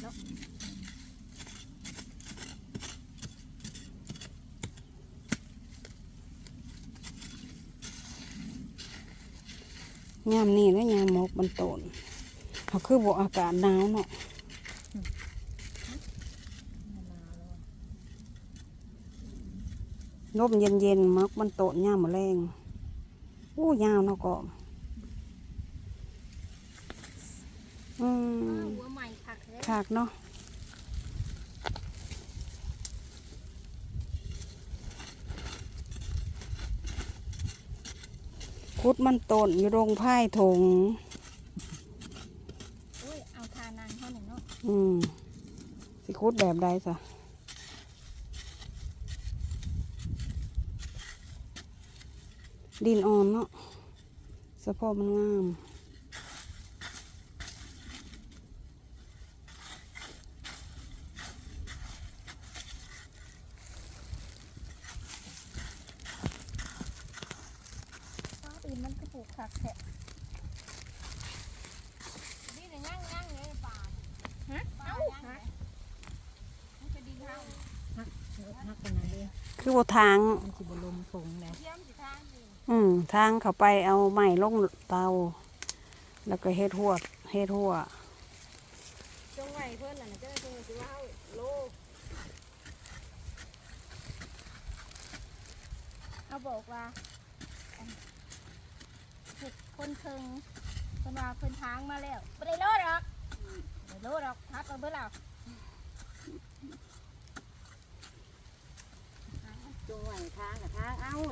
ເນາະ ຍາມນີ້ແຫຼະ ຍາມໝອກມັນໂຕນ ເຮົາຄືບໍ່ ອາກາດໜາວເນາະ ລົມເຢັນໆ ໝອກມັນໂຕນຍາມມື້ແລງ. ໂອ້ ຍາວເນາະ ກໍ ອືມ ອ້າວ ຫົວໃໝ່ຄັກແທ້ ຄັກເນາະ ຂຸດມັນຕົ້ນຢູ່ດົງພາຍຖົງ ໂອ້ຍ ເອົາທ່ານັ່ງເຮົານີ້ເນາະ ອືມ ຊິຂຸດແບບໃດຊະ? ດິນອ່ອນເນາະ ສະເພາະມັນງາມ ອ້າວ ດິນມັນຄືປູກຄັກແທ້ ດິນຍັງໆ ເລີຍປາ ຮະ ເອົາ ປາຍັງ ຮະ ມັນເປັນດິນເຮົາ ຮັກ ຮັກປານນັ້ນເດ້ ຄືບໍ່ທາງ ມັນຊິບໍ່ລົມຖົງແຫຼະ ທຽມຊິທາງຢູ່ ອືມ ທາງເຂົ້າໄປເອົາໄມ້ລົງເຕົາ ແລ້ວກໍເຮັດຮົ້ວ ເຮັດຮົ້ວ ຈົ່ງໄວ້ເພິ່ນນັ້ນ ເຈົ້າໜ້າທີ່ຊິວ່າເຮົາໂລ ເຮົາບອກວ່າ ອັນ ເຮັດຄົນເຄິ່ງ ເພິ່ນວ່າເພິ່ນທາງມາແລ້ວ ບໍ່ໄດ້ໂລດອກ ບໍ່ໄດ້ໂລດອກ ຮັກເອົາເບິດແລ້ວ ຈົ່ງໄວ້ທາງກະທາງເອົາ.